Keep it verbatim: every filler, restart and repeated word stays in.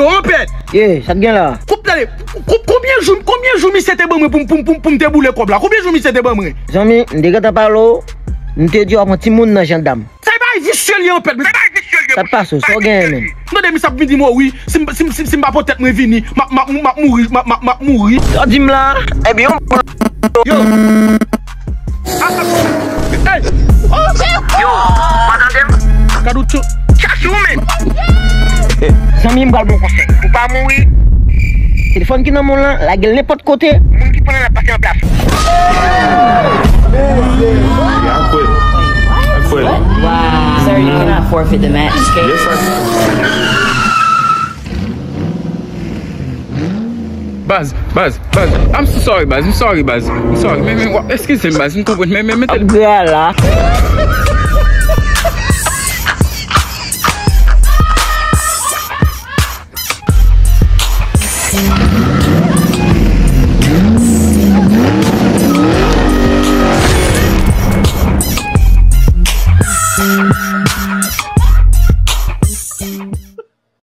Anpèt! Ye, sa k gen la? Koup, tande, kou-, konbyen jou, konbyen jou misye te ban mwen pou m, pou m, pou m, pou m te boule kòb la? Konbyen jou misye te ban mwen? Zanmi, m te gentan pale w, m te di w ap pran timoun nan jandam. Sa e bagay visye li anpèt, men sa e bagay visye li. Sa t pase w, sa w genyen menm? Tande misye ap vin di m, o wi, si m, si m, si m, si m pa pot tèt mwen vini, m ap, m ap, m ap mouri, m ap, m ap, m ap mouri. Sa w di m la? Ebyen, yon boul. Yo! Ey! Yo! Pa tande m? Gad ou tchou. Chache ou menm! Zanmi m pral bon konsèy. Pou pa mouri. Telefòn ki nan men w lan, lage l nenpòt kote. Moun ki pran l ap pase nan plas ou. Yeah, I quit. I quit. Wow. Sir, you cannot forfeit the match, okay? Yes, I. Baz, baz, baz. I'm so sorry, baz. I'm sorry, baz. I'm sorry. Men, men, wa-, eskize m, baz. M konprann. Men, men, men, ap gra la.